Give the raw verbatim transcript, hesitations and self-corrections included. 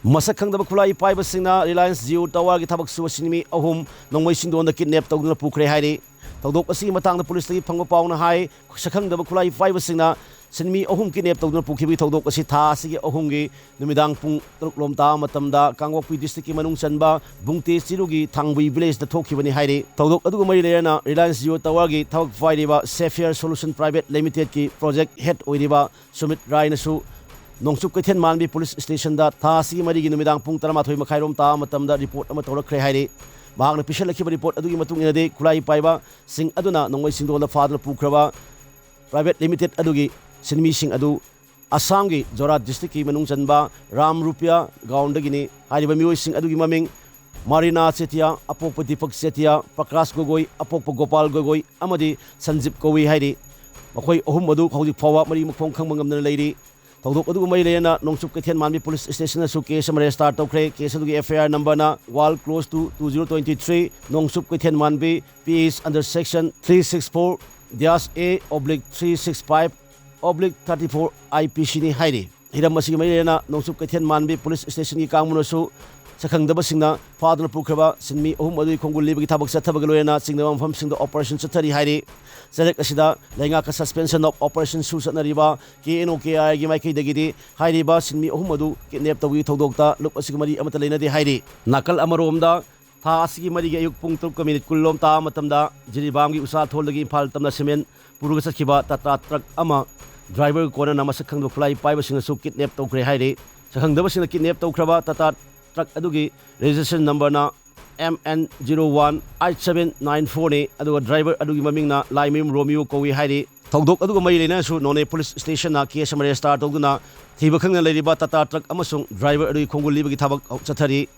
ꯃꯁꯛ ꯈꯪꯗꯕ ꯈꯨꯠꯂꯥꯏ ꯄꯥꯏꯕꯁꯤꯡꯅ ꯔꯤꯂꯥꯌꯟꯁ ꯖꯤꯑꯣ ꯇꯥꯋꯔꯒꯤ ꯊꯕꯛ ꯁꯨꯕ ꯁꯤꯟꯃꯤ ꯑꯍꯨꯝ ꯅꯣꯡꯃꯩ ꯁꯤꯡꯗꯣꯟꯗ ꯀꯤꯗꯅꯦꯞ ꯇꯧꯗꯨꯅ ꯄꯨꯈ꯭ꯔꯦ ꯍꯥꯏꯔꯤ꯫ ꯊꯧꯗꯣꯛ ꯑꯁꯤꯒꯤ ꯃꯇꯥꯡꯗ ꯄꯨꯂꯤꯁꯇꯒꯤ ꯐꯪꯕ ꯄꯥꯎꯅ ꯍꯥꯏ, ꯁꯛꯈꯪꯗꯕ ꯈꯨꯠꯂꯥꯏ ꯄꯥꯏꯕꯁꯤꯡꯅ ꯁꯤꯟꯃꯤ ꯑꯍꯨꯝ ꯀꯤꯗꯅꯦꯞ ꯇꯧꯗꯨꯅ ꯄꯨꯈꯤꯕꯒꯤ ꯊꯧꯗꯣꯛ ꯑꯁꯤ ꯊꯥ ꯑꯁꯤꯒꯤ ꯑꯍꯨꯝꯒꯤ ꯅꯨꯃꯤꯗꯥꯡ ꯄꯨꯡ ꯇꯔꯨꯛ ꯂꯣꯝ ꯇꯥꯕ ꯃꯇꯝꯗ ꯀꯥꯡꯄꯣꯛꯄꯤ ꯗꯤꯁꯇ꯭ꯔꯤꯛꯀꯤ ꯃꯅꯨꯡ ꯆꯟꯕ ꯕꯨꯡꯇꯦ ꯆꯤꯔꯨꯒꯤ ꯊꯥꯡꯕꯨꯏ ꯚꯤꯂꯦꯖꯇ ꯊꯣꯛꯈꯤꯕꯅꯤ ꯍꯥꯏꯔꯤ꯫ ꯊꯧꯗꯣꯛ ꯑꯗꯨꯒ ꯃꯔꯤ ꯂꯩꯅꯅ ꯔꯤꯂꯥꯌꯟꯁ ꯖꯤꯑꯣ ꯇꯥꯋꯔꯒꯤ ꯊꯕꯛ ꯄꯥꯏꯔꯤꯕ ꯁꯦꯐꯤꯌꯔ ꯁꯣꯂꯨꯁꯟ ꯄ꯭ꯔꯥꯏꯚꯦꯠ ꯂꯤꯃꯤꯇꯦꯗꯀꯤ ꯄ꯭ꯔꯣꯖꯦꯛ ꯍꯦꯗ ꯑꯣꯏꯔꯤꯕ ꯁꯨꯃꯤꯠ ꯔꯥꯏꯅꯁꯨ ꯅꯣꯡꯆꯨꯞ ꯀꯩꯊꯦꯜ ꯃꯥꯟꯕꯤ ꯄꯨꯂꯤꯁ ꯁ꯭ꯇꯦꯁꯟꯗ ꯊꯥ ꯑꯁꯤꯒꯤ ꯃꯔꯤꯒꯤ ꯅꯨꯃꯤꯗꯥꯡ ꯄꯨꯡ ꯇꯔꯥꯃꯥꯊꯣꯏ ꯃꯈꯥꯏꯔꯣꯝ ꯇꯥꯕ ꯃꯇꯝꯗ ꯔꯤꯄꯣꯔꯠ ꯑꯃ ꯇꯧꯔꯛꯈ꯭ꯔꯦ ꯍꯥꯏꯔꯤ꯫ ꯃꯍꯥꯛꯅ ꯄꯤꯁꯜꯂꯛꯈꯤꯕ ꯔꯤꯄꯣꯔꯠ ꯑꯗꯨꯒꯤ ꯃꯇꯨꯡ ꯏꯟꯅꯗꯤ, ꯈꯨꯠꯂꯥꯏ ꯄꯥꯏꯕꯁꯤꯡ ꯑꯗꯨꯅ ꯅꯣꯡꯃꯩ ꯁꯤꯡꯗꯣꯟꯗ ꯐꯥꯗꯨꯅ ꯄꯨꯈ꯭ꯔꯕ ꯄ꯭ꯔꯥꯏꯚꯦꯠ ꯂꯤꯃꯤꯇꯦꯗ ꯑꯗꯨꯒꯤ ꯁꯤꯟꯃꯤꯁꯤꯡ ꯑꯗꯨ ꯑꯁꯥꯝꯒꯤ ꯖꯣꯔꯥꯠ ꯗꯤꯁꯇ꯭ꯔꯤꯛꯀꯤ ꯃꯅꯨꯡ ꯆꯟꯕ ꯔꯥꯝ ꯔꯨꯄꯤꯌꯥ ꯒ꯭ꯔꯥꯎꯟꯗꯒꯤꯅꯤ꯫ ꯍꯥꯏꯔꯤꯕ ꯃꯤꯑꯣꯏꯁꯤꯡ ꯑꯗꯨꯒꯤ ꯃꯃꯤꯡ ꯃꯥꯔꯤꯅꯥ ꯆꯦꯇꯤꯌꯥ, ꯑꯄꯣꯛꯄ ꯗꯤꯄꯛ ꯆꯦꯇꯤꯌꯥ, ꯄ꯭ꯔꯀꯥꯁ ꯒꯣꯒꯣꯏ, ꯑꯄꯣꯛꯄ ꯒꯣꯄꯥꯜ ꯒꯣꯒꯣꯏ ꯑꯃꯗꯤ ꯁꯟꯖꯤꯞ ꯀꯧꯏ ꯍꯥꯏꯔꯤ꯫ ꯃꯈꯣꯏ ꯑꯍꯨꯝ ꯑꯗꯨ ꯍꯧꯖꯤꯛ ꯐꯥꯎꯕ ꯃꯔꯤ ꯃꯈꯣꯡ ꯈꯪꯕ ꯉꯝꯗꯅ ꯂꯩꯔꯤ꯫ ꯊꯧꯗꯣꯛ ꯑꯗꯨꯒ ꯃꯔꯤ ꯂꯩꯅꯅ ꯅꯣꯡꯆꯨꯞ ꯀꯩꯊꯦꯜ ꯃꯥꯟꯕꯤ ꯄꯨꯂꯤꯁ ꯁ꯭ꯇꯦꯁꯟꯗꯁꯨ ꯀꯦꯁ ꯑꯃ ꯔꯦꯖꯤꯁꯇꯥꯔ ꯇꯧꯈ꯭ꯔꯦ꯫ ꯀꯦꯁ ꯑꯗꯨꯒꯤ ꯑꯦꯐ ꯑꯥꯏ ꯑꯥꯔ ꯅꯝꯕꯔꯅ one close to two zero twenty three, ꯅꯣꯡꯆꯨꯞ ꯀꯩꯊꯦꯜ ꯃꯥꯟꯕꯤ, P S under section three six four dash A oblique three six five oblique thirty four I P C ꯅꯤ ꯍꯥꯏꯔꯤ꯫ ꯍꯤꯔꯝ ꯑꯁꯤꯒꯤ ꯃꯔꯤ ꯂꯩꯅꯅ ꯅꯣꯡꯆꯨꯞ ꯀꯩꯊꯦꯜ ꯃꯥꯟꯕꯤ ꯄꯨꯂꯤꯁ ꯁ꯭ꯇꯦꯁꯟꯒꯤ ꯀꯥꯡꯕꯨꯅꯁꯨ ꯁꯛꯈꯪꯗꯕꯁꯤꯡꯅ ꯐꯥꯗꯨꯅ ꯄꯨꯈ꯭ꯔꯕ ꯁꯤꯟꯃꯤ ꯑꯍꯨꯝ ꯑꯗꯨꯒꯤ ꯈꯣꯡꯒꯨꯜ ꯂꯤꯕꯒꯤ ꯊꯕꯛ ꯆꯠꯊꯕꯒ ꯂꯣꯏꯅꯅ ꯆꯤꯡꯅꯕ ꯃꯐꯝꯁꯤꯡꯗ ꯑꯣꯄꯔꯦꯁꯟ ꯆꯠꯊꯔꯤ ꯍꯥꯏꯔꯤ꯫ ꯆꯔꯦꯛ ꯑꯁꯤꯗ ꯂꯩꯉꯥꯛꯀ suspension of operation ꯁꯨ ꯆꯠꯅꯔꯤꯕ ꯀꯦ ꯑꯦꯟ ꯑꯣ ꯀꯦ ꯑꯥꯏꯒꯤ ꯃꯥꯏꯀꯩꯗꯒꯤꯗꯤ ꯍꯥꯏꯔꯤꯕ ꯁꯤꯟꯃꯤ ꯑꯍꯨꯝ ꯑꯗꯨ ꯀꯤꯗꯅꯦꯞ ꯇꯧꯕꯒꯤ ꯊꯧꯗꯣꯛꯇ ꯂꯨꯞ ꯑꯁꯤꯒ ꯃꯔꯤ ꯑꯃꯠꯇ ꯂꯩꯅꯗꯦ ꯍꯥꯏꯔꯤ꯫ ꯅꯥꯀꯜ ꯑꯃꯔꯣꯝꯗ, ꯊꯥ ꯑꯁꯤꯒꯤ ꯃꯔꯤꯒꯤ ꯑꯌꯨꯛ ꯄꯨꯡ ꯇꯔꯨꯛꯀ ꯃꯤꯅꯤꯠ ꯀꯨꯟ ꯂꯣꯝ ꯇꯥꯕ ꯃꯇꯝꯗ ꯖꯤꯔꯤꯕꯥꯝꯒꯤ ꯎꯆꯥꯊꯣꯜꯗꯒꯤ ꯏꯝꯐꯥꯜ ꯇꯝꯅ ꯁꯤꯃꯦꯟ ꯄꯨꯔꯒ ꯆꯠꯈꯤꯕ ꯇꯥꯇꯥ ꯇ꯭ꯔꯛ ꯑꯃ ꯗ꯭ꯔꯥꯏꯚꯔꯒ ꯀꯣꯟꯅꯅ ꯃꯁꯛ ꯈꯪꯗꯕ ꯈꯨꯠꯂꯥꯏ ꯄꯥꯏꯕꯁꯤꯡꯅꯁꯨ ꯀꯤꯗꯅꯦꯞ ꯇꯧꯈ꯭ꯔꯦ ꯍꯥꯏꯔꯤ꯫ ꯁꯛꯈꯪꯗꯕꯁꯤꯡꯅ ꯀꯤꯗꯅꯦꯞ ꯇꯧꯈ꯭ꯔꯕ ꯇꯥꯇꯥ ꯇ꯭ꯔꯛ ꯑꯗꯨꯒꯤ ꯔꯦꯖꯤꯁꯇ꯭ꯔꯦꯁꯟ ꯅꯝꯕꯔꯅ M N zero one eight seven nine four ꯅꯤ, ꯑꯗꯨꯒ ꯗ꯭ꯔꯥꯏꯚꯔ ꯑꯗꯨꯒꯤ ꯃꯃꯤꯡꯅ ꯂꯥꯏꯃꯌꯨꯝ ꯔꯣꯃꯤꯌꯣ ꯀꯧꯏ ꯍꯥꯏꯔꯤ꯫ ꯊꯧꯗꯣꯛ ꯑꯗꯨꯒ ꯃꯔꯤ ꯂꯩꯅꯅꯁꯨ ꯅꯣꯅꯦ ꯄꯨꯂꯤꯁ ꯁ꯭ꯇꯦꯁꯟꯅ ꯀꯦꯁ ꯑꯃ ꯔꯦꯖꯤꯁꯇꯥꯔ ꯇꯧꯗꯨꯅ ꯊꯤꯕ ꯈꯪꯗꯅ ꯂꯩꯔꯤꯕ ꯇꯥꯇꯥ ꯇ꯭ꯔꯛ ꯑꯃꯁꯨꯡ ꯗ꯭ꯔꯥꯏꯚꯔ ꯑꯗꯨꯒꯤ ꯈꯣꯡꯒꯨꯜ ꯂꯤꯕꯒꯤ ꯊꯕꯛ ꯆꯠꯊꯔꯤ꯫